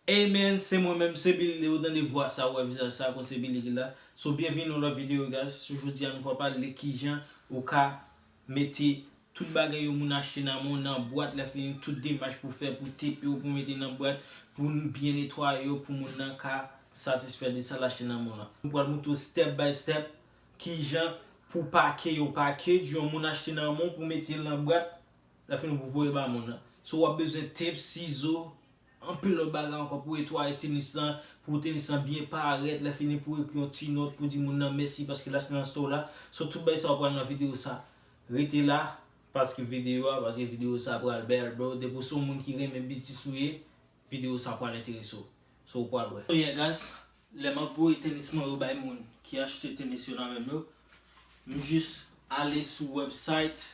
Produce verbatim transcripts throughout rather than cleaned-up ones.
Amen, se mwen menm, se Billy, ou tande vwa sa, ou wè vizaj sa, konn se Billy ki la. So, byenvini nan lòt videyo, guys. So, jodi a, nou pral pale de kijan ou ka mete tout bagay yo moun achte nan men w nan bwat, lè fini tout demach pou fè, pou tepe yo, pou mete nan bwat, pou n byen netwaye yo, pou moun nan ka satisfè de sa l achte nan men w lan. Nou pral montre w step by step kijan pou pake yon package yon moun achte nan men w pou mete l nan bwat, lè fini pou voye ba moun nan. So, w ap bezwen tep, sizo, anpil lòt bagay ankò pou netwaye tenis lan, pou tenis lan byen parèt, lè fini pou ekri yon ti nòt pou di moun nan mèsi paske l achte nan store la. So, tout bagay sa yo pral nan videyo sa. Rete la, paske videyo a, paske videyo sa pral bèl, bro. Depi w se yon moun ki renmen biznis ou ye, videyo sa pral enterese w. So, ou pral wè. So, yeah, guys, lè m ap voye tenis mwen yo bay moun ki achte tenis yo nan men m yo, m jis ale sou website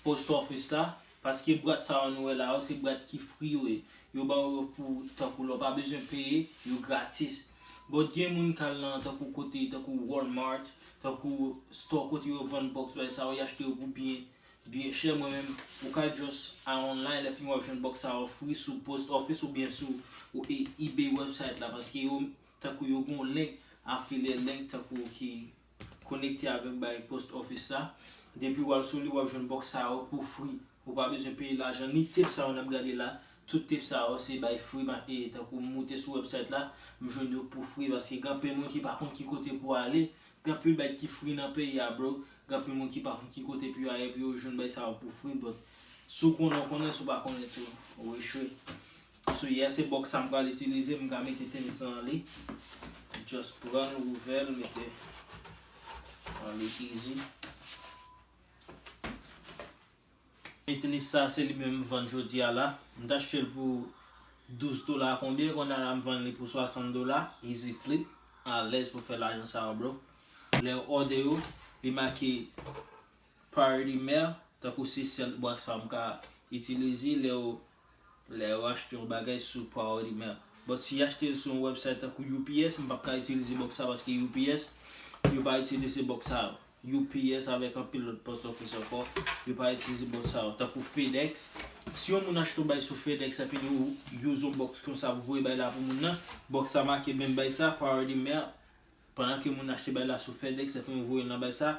post office la, paske bwat sa yo nou wè la yo, se bwat ki free yo ye. Yo ba w yo pou, tankou lè w pa bezwen peye, yo gratis. But gen moun k al nan, tankou kote, tankou Walmart, tankou store kote yo vann box bay sa yo, y achte yo pou byen, byen chè. Mwen menm, ou ka just al online, lè fini w ap jwenn box sa yo free sou post office oubyen sou ou, e, eBay website la, paske yo, tankou yo gon link, affiliate link, tankou ki konekte avèk bay post office la. Depi w al sou li, w ap jwenn box sa yo pou free. Ou pa bezwen peye lajan, ni tep sa yo n ap gade la. Tout tep sa yo se bay free, ma-, e, tankou m moute sou website la, m jwenn yo pou free, paske gen anpil moun ki pa konn ki kote pou ale. Gen anpil bay ki free nan peyi a, bro. Gen anpil moun ki pa konn ki kote pou yo ale, pou yo jwenn bay sa yo pou free, but si w konnen, w konnen, si w pa konnen tou, ou echwe. So, yeah, se box sa m pral itilize, m ka mete tenis lan nan li. Just pran l, ouvè l, mete nan li easy. E tenis sa, se li menm m vann jodi a la. M t achte l pou douz dola konbyen, kounye a la m vann li pou swasant dola, easy flip, alèz pou fè lajan sa yo, bro. Lè w òde yo, li make Priority Mail, tankou se sèl bwat sa m ka itilize lè yo, lè yo achte yon bagay sou Priority Mail. But si achte l sou yon website tankou U P S, m p ap ka itilize box sa paske U P S, yo pa itilize box sa yo. U P S avèk anpil lòt post office ankò, yo pa itilize box sa yo. Tankou FedEx, si yon moun achte yon bagay sou FedEx, sa fini ou use yon box konsa pou voye bagay la pou moun nan, box sa make menm bagay sa, Priority Mail, pandan ke moun achte bagay la sou FedEx, lè fini voye l nan bagay sa,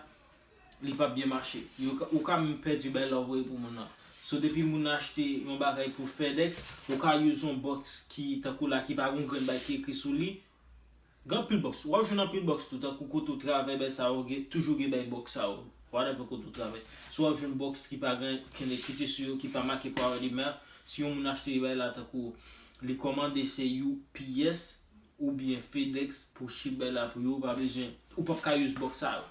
li p ap byen mache. Yo ka, ou ka menm pèdi bagay la ou voye pou moun nan. So, depi moun nan achte yon bagay pou FedEx, ou ka use yon box ki, tankou la, ki pa gon grenn bagay ki ekri sou li. Gen anpil box. W ap jwenn anpil box tou, tankou kote w travay, bagay sa yo, gen, toujou gen bagay box sa yo. Whatever kote w travay. Si w ap jwenn box ki pa gen kenn ekriti sou yo, ki pa make Priority Mail, si yon moun achte bagay la, tankou li kòmande se U P S, oubyen FedEx pou ship bagay la pou yo, ou pa bezwen, ou p ap ka use box sa yo.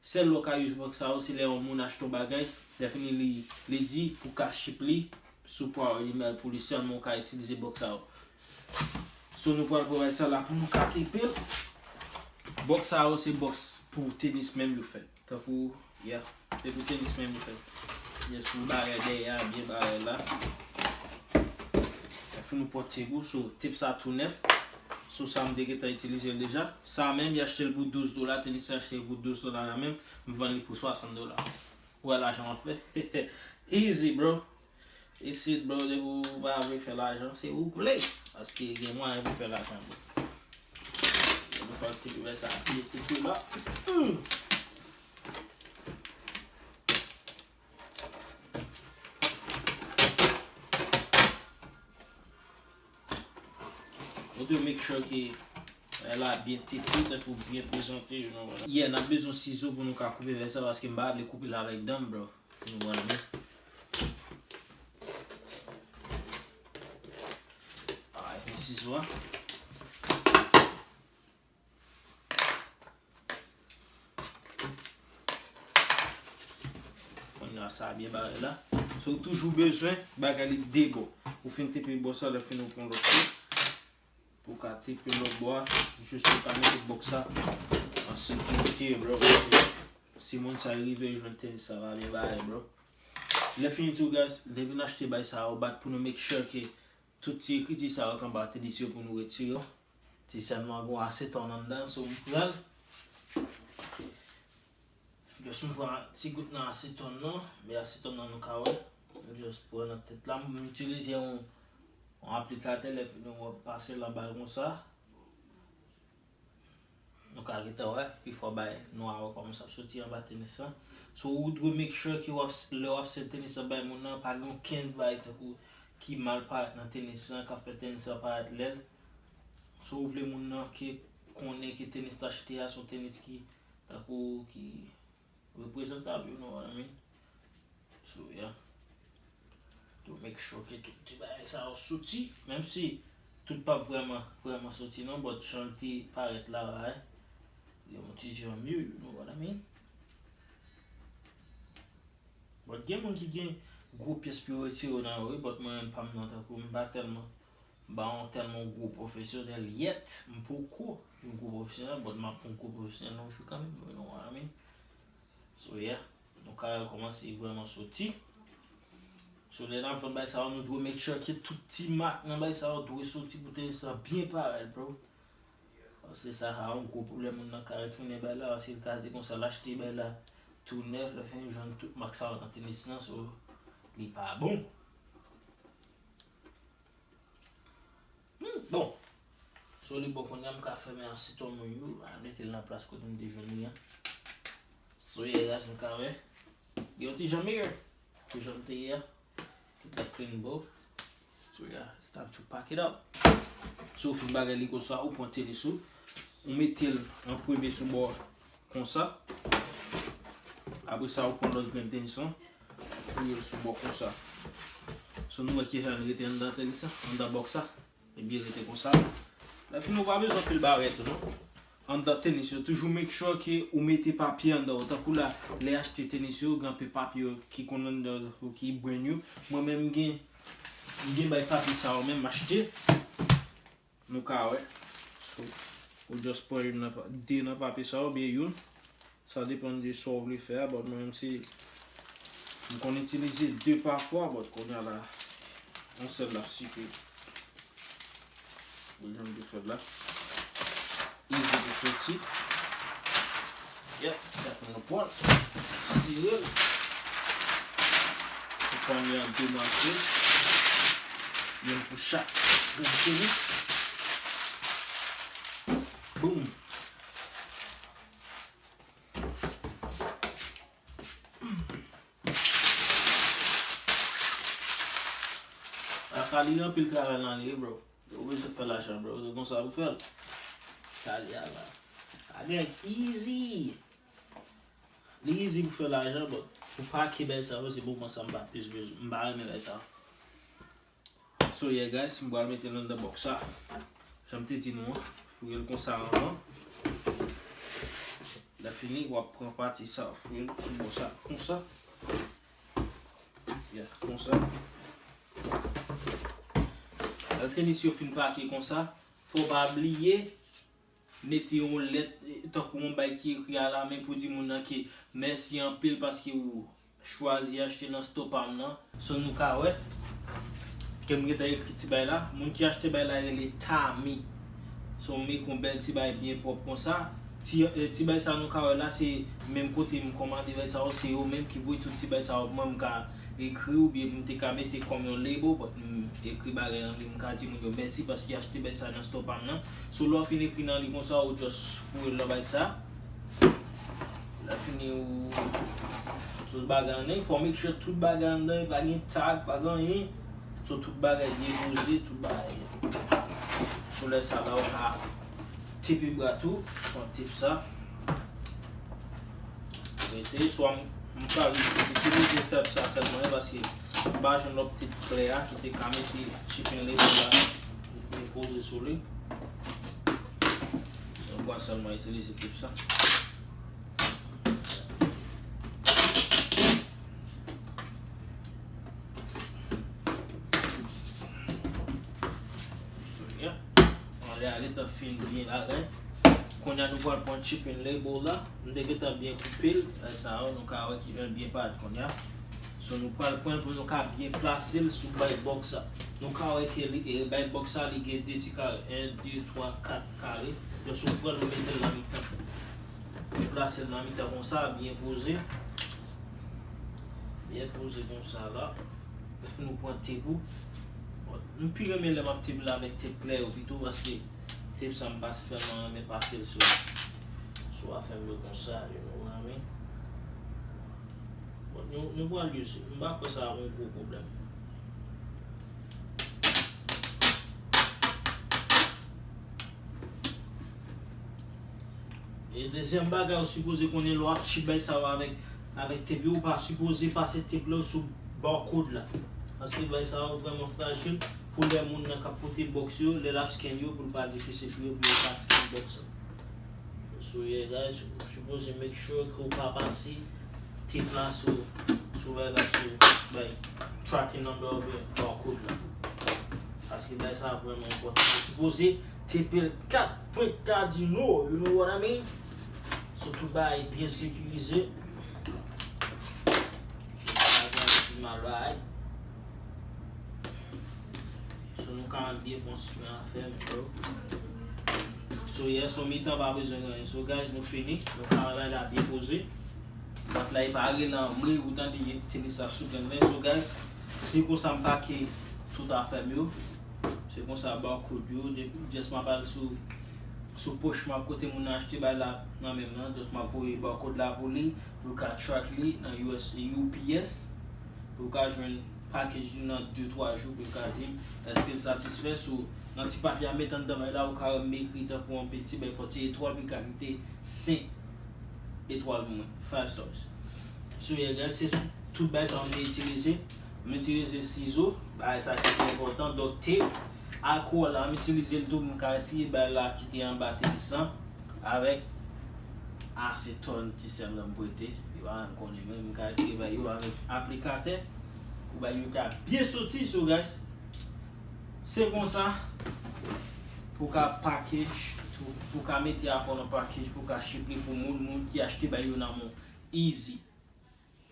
Sèl lè w ka use box sa yo, se lè yon moun achte yon bagay, lè fini li, li di pou ka ship li sou Priority Mail pou li sèlman w ka itilize box sa yo. So, nou pral pran bagay sa la pou nou ka tepe l. Box sa yo, se box pou tenis menm yo fèt. Tankou, yeah, se pou tenis menm yo fèt. Just ou bare dèyè a, byen bare la. Lè fini ou pran tep ou, so, tep sa tou nèf. So, sa m te gentan itilize l deja. Sa menm, y achte l pou douz dola, tenis sa achte l pou douz dola la menm, m vann li pou swasant dola. Ou wè lajan w ap fè? Easy, bro. Isit, bro, depi ou pa vle fè lajan, se ou k vle. Paske gen mwayen pou fè lajan, bro. Nou pral kite bagay sa byen koupe la. Hmm. Nou dwe make sure ke bagay la byen tepe, tankou byen prezante, you know, whatever. Yeah, n ap bezwen sizo pou nou ka koupe bagay sa, paske m pa vle koupe l avèk dan m, bro. Nou wè l, men. Alright, men sizo a. Kounye a sa byen bare la. So, ou toujou bezwen bagay li de bò. Ou fin tepe bò sa, lè fini ou pran lòt bò. Pou w ka tepe lòt bò a, jis pou w ka mete box sa an sekirite, bro. Si moun sa rive jwenn tenis sa, pa byen bare, bro. Lè fini tou, guys, lè vin achte bagay sa yo, bat pou nou make sure ke tout ti ekriti sa yo k anba tenis yo pou nou retire yo. Ti sèlman gon asetòn anndan, so m pran l. Just m pran ti gout nan asetòn nan, men asetòn nan nou ka wè. M just pran nan tèt la, m itilize yon Yon aplikatè, lè fini w ap pase l anba l konsa. Nou ka gentan wè, pifò bagay nou a wè kòman sa ap soti anba tenis lan. So, ou dwe make sure ke w ap, lè w ap sèt tenis lan bay moun nan, pa gen okenn bagay tankou ki mal parèt nan tenis lan, k ap fè tenis lan parèt lèd. So, ou vle moun nan ke konnen ke tenis l achte a se yon tenis ki, tankou, ki reprezantab, you know what I mean? So, yeah. To make sure ke tout ti bagay sa yo soti, menm si tout p ap vrèman, vrèman soti non, but jan l te parèt la, right? Li yon ti jan mye, you know what I mean? But gen moun ki gen gwo pyès pou yo retire yo nan yo, wi, but mwen menm pa m nan tankou m pa tèlman, m pa yon tèlman gwo pwofesyonèl yet, m poko yon gwo pwofesyonèl, but m ap yon gwo pwofesyonèl yon jou kanmenm, you know what I mean? So, yeah. Nou ka kòmanse vrèman soti. So, lè n ap vann bagay sa yo, nou dwe make sure ke tout ti mak nan bagay sa yo dwe soti pou tenis lan byen parèt, bro. Paske sa, sa yon gwo pwoblèm, moun nan ka retounen bagay la, paske l ka di konsa, l achte bagay la tou nèf, lè fini jwenn tout mak sa yo nan tenis lan, so, li pa bon. Hmm, bon. So, li bon, kounye a m ka fèmen an siton mwen yo, a mete l nan plas kote m te jwenn li an. So, yeah, guys, nou ka wè. Li yon ti jan meyè ke jan l te ye a. Li t ap clean bo. So, yeah, it's time to pack it up. So, ou fin bagay li konsa, ou pran tenis ou, ou mete l an premye sou bò konsa. Apre sa, ou pran lòt grenn tenis lan, ou voye l sou bò konsa. So, nou wè ki jan l rete anndan tenis lan, anndan bòks la. Ebyen, rete konsa. Lè fini, ou pa bezwen anpil bagay tou, non. Anndan tenis yo, toujou make sure ke ou mete papye anndan yo. Tankou la, lè achte tenis yo, gen anpil papye yo ki konn anndan yo, ki brand yo. Mwen menm, m gen, m gen bay papye sa yo menm, m achte. Nou ka wè. So, ou just pran youn nan pa, de nan papye sa yo, oubyen youn. Sa depann de sa w vle fè a, but mwen menm se, m konn itilize de pafwa, but kounye a la, yon sèl la sifi. Ou jwenn de fèb la. Easy pou soti. Yep, dat mwen pran. Sire l. Ou fè li an de mwache. Youn pou chak grenn tenis. Boom. Afè li anpil travay nan li, bro. Ou bezwen fè lajan, bro. Se konsa pou fè l. Sa li a la. Sa gen easy. Li easy pou fè lajan, but pou pake bagay sa yo, se moman sa m pa plis bezwen. M pa renmen bagay sa yo. So, yeah, guys, m pral mete l anndan bòks sa. Jan m te di nou an, foure l konsa anvan. Lè fini, w ap pran pati sa, foure l sou bò sa, konsa. Yeah, konsa. Lè tenis yo fin pake konsa, fò w pa bliye mete yon lèt, eh, tankou yon bay ki ekri alamen pou di moun nan ke mèsi anpil paske ou chwazi achte nan store pa m nan. So, nou ka wè ke m gentan ekri ti bay la. Moun ki achte bay la rele Tami. So, m ekri yon bèl ti bay byen pwòp konsa. Ti, eh, ti bay sa nou ka wè la, se menm kote m kòmande bay sa yo, se yo menm ki voye tout ti bay sa yo pou mwen, m ka ekri oubyen m te ka mete kòm yon label, but m ekri bagay nan li, m ka di moun yo mèsi paske achte bay sa nan store pa m nan. So, lè w fin ekri nan li konsa, ou just foure l nan bay sa. Lè fini, ou tout bagay anndan, fò make sure tout bagay anndan, pa gen tag, pa gen anyen. So, tout bagay byen poze, tout bagay. So, lè sa la, ou ka tepe bra tou, pran tep sa. Rete, swa m, m ka itilize tep sa sèlman, paske m pa jwenn lòt tep klè a ki te ka mete chicken label la, li poze sou li. So, m pral sèlman itilize tep sa. So, yeah. Anlè a gentan fin byen bagay. Kounye a nou pral pran chicken label la. M te gentan byen koupe l. Sa yo, nou ka wè ki jan l byen parèt kounye a. So, nou pral pran l pou nou ka byen plase l sou bay bòks sa. Nou ka wè ke li, e, bay bòks sa, li gen de ti kare. En, de, twa, kat kare. Donk, si w pran l, ou mete l nan mitan. Ou plase l nan mitan konsa, byen poze. Byen poze konsa la. Epi nou pran tep ou. Bon, M pi renmen lè m ap tape l avèk tape klè yo pito, paske tape sa m pa si tèlman renmen pase l sou, sou afè m yo konsa, you know what I mean? But nou, nou pral use it. M pa kwè sa ap yon gwo pwoblèm. E dezyèm bagay ou sipoze konnen lè w ap chip bagay sa yo avèk, avèk tape yo, ou pa sipoze pase tape la sou barcode la. Paske bagay sa yo vrèman frajil pou lè moun nan k ap pote box yo, lè l ap scan yo, pou l pa difisil pou yo, pou yo pa scan box la. So yeah guys, ou sipoze make sure ke w pa pase tape la sou, sou bagay la, sou bay tracking number oubyen barcode la. Paske bagay sa vrèman enpòtan. Ou sipoze tape l kat pwen kadino, you know what I mean? So tout bagay byen sekirize. Bagay pi mal bagay. So nou ka byen konstwi afè m, bro. So yeah, so mitan pa bezwen gen anyen. So guys, nou fini. Nou ka bay la byen poze. Bat la e pa rele anmwe, ou tande tenis la sou grenn men. So guys, se konsa m pake tout afè m yo. Se konsa barcode yo, depi just m ap al sou, sou poch m ap kote moun nan achte bay la nan men m nan, just m ap voye barcode la pou li, pou l ka track li nan U S, U P S, pou l ka jwenn package li nan de twa jou, pou l ka di m èske l satisfè. So nan ti papye a met anndan bay la, ou ka wè m ekri tankou yon peti, bay fò ti etwal, pou l ka kite senk etwal pou mwen, five stars. So yeah guys, se tout bagay sa m te itilize. M itilize sizo, bagay sa ki pi enpòtan, duct tape, alkòl la, m itilize l tou pou m ka retire bagay la ki te anba tenis lan, avèk asetòn ti sèl la m prete, yo pa menm konnen, men m ka retire bagay yo avèk aplikatè, pou bagay yo ka byen soti. So guys, se konsa pou ka package, pou, pou ka mete afè w nan package, pou ka ship li pou moun, moun ki achte bagay yo nan men w easy,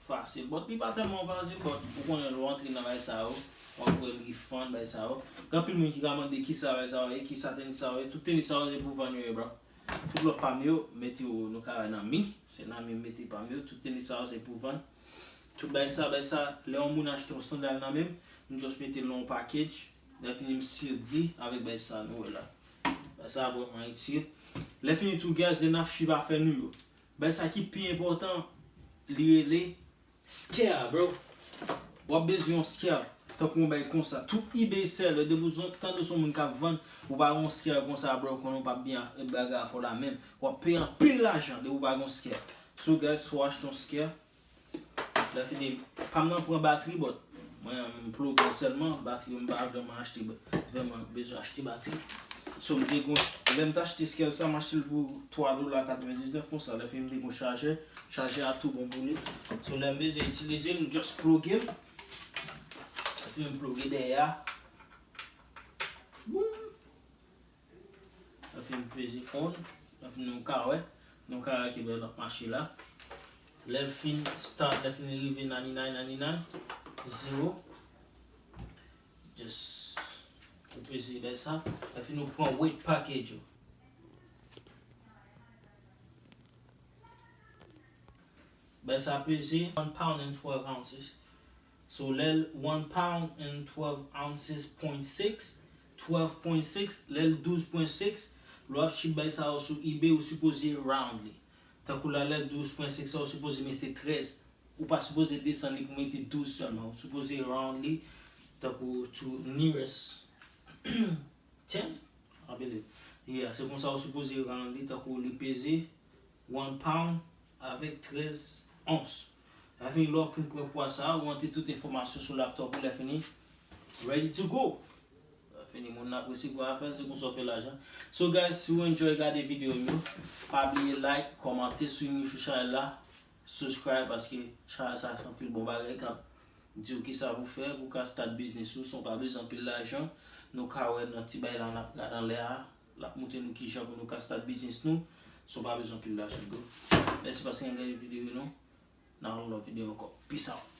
fasil. But li pa tèlman fasil, but ou konnen lè w antre nan bagay sa yo, w ap wè l refund bagay sa yo. Gen anpil moun ki ka mande kisa bagay sa yo ye, kisa tenis sa yo ye. Tout tenis sa yo se pou vann yo ye, bro. Tout lòt pa m yo, mete yo, nou ka wè nan mi. Se nan mi m mete pa m yo. Tout tenis sa yo se pou vann. Tout bagay sa, bagay sa, lè yon moun achte yon sandal nan men m, m just mete l nan yon package. Lè fini m seal li avèk bagay sa nou wè la. Bagay sa vrèman itil. Lè fini tou, guys, lè n ap ship afè nou yo, bagay sa ki pi enpòtan, li rele scale, bro. W ap bezwen yon scale. Tankou yon bagay konsa. Tout eBay seller, depi w tande se yon moun k ap vann, ou pa gen yon scale konsa, bro, konnen w p ap byen bagay afè w la menm. W ap peye anpil lajan depi w pa gen yon scale. So, guys, fò w achte yon scale. Lè fini, pa m nan pran batri, but mwen, m ploge l sèlman, batri yo m pa vrèman achte, vrèman bezwen achte batri. So, m te gon, lè m t achte scale sa, m achte l pou twa dola katrevendiznèf konsa. Lè fini, m te gon chajè, chajè a tou bon pou li. So, lè m bezwen itilize l, m just ploge l. Lè fini, m ploge dèyè a. Boum! Lè fini, m peze on. Lè fini, nou ka wè. Nou ka wè ki bèl l ap mache la. Lè l fin start, lè fini rive ninety-nine, ninety-nine, zero. Just, ou peze bèl sa. Lè fini, ou pran weight package ou. Bèl sa peze one pound and twelve ounces. So, lè l one pound and twelve ounces point six, twelve point six, lè l douz point six, lè w ap ship bagay sa yo sou eBay, ou sipoze round li. Tankou la, lè l douz point six sa, ou sipoze mete trèz. Ou pa sipoze desann li pou mete douz sèlman. Ou sipoze round li, tankou to nearest tenth, I believe. Yeah, se konsa ou sipoze round li, tankou li peze one pound avèk trèz ons. Lè fini, lè w fin pran pwa sa, ou antre tout enfòmasyon sou laptop ou, lè fini, ready to go. Lè fini, moun nan ap resevwa afè, se konsa w fè lajan. So guys, si w enjoy gade videyo m yo, pa bliye like, kòmante, swim nou sou chanèl la, subscribe, paske chanèl sa se anpil bon bagay k ap di w kisa pou fè pou w ka start biznis ou san w pa bezwen anpil lajan. Nou ka wè nan ti bagay la n ap gade anlè a, l ap montre nou kijan pou nou ka start biznis nou san w pa bezwen anpil lajan, bro. Mèsi paske n gade videyo nou. Nan yon lòt videyo ankò. Peace out.